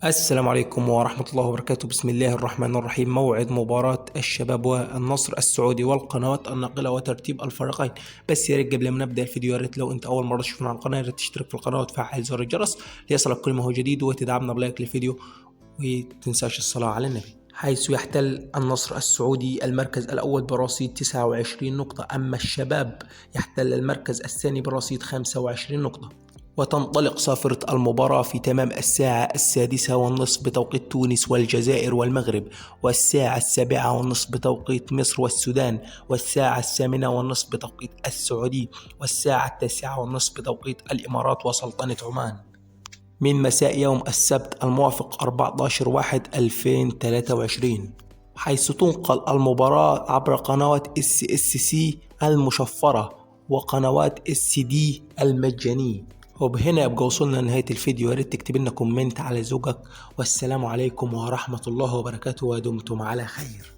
السلام عليكم ورحمة الله وبركاته. بسم الله الرحمن الرحيم. موعد مباراة الشباب والنصر السعودي والقنوات الناقلة وترتيب الفريقين. بس يا ريت قبل ما نبدأ الفيديو، يا ريت لو انت اول مرة تشوفنا على القناة يا ريت تشترك في القناة وتفعل زر الجرس ليصلك كل ما هو جديد، وتدعمنا بلايك للفيديو، وتنساش الصلاة على النبي. حيث يحتل النصر السعودي المركز الأول برصيد 29 نقطة، أما الشباب يحتل المركز الثاني برصيد 25 نقطة. وتنطلق صافرة المباراة في تمام الساعة 6:30 بتوقيت تونس والجزائر والمغرب، والساعة 7:30 بتوقيت مصر والسودان، والساعة 8:30 بتوقيت السعودي، والساعة 9:30 بتوقيت الإمارات وسلطنة عمان. من مساء يوم السبت الموافق 14/1/2023، حيث تنقل المباراة عبر قنوات SSC المشفرة وقنوات SD المجانية. وبهنا يبقى وصلنا لنهاية الفيديو. يا ريت تكتب لنا comment على ذوقك، والسلام عليكم ورحمة الله وبركاته، ودمتم على خير.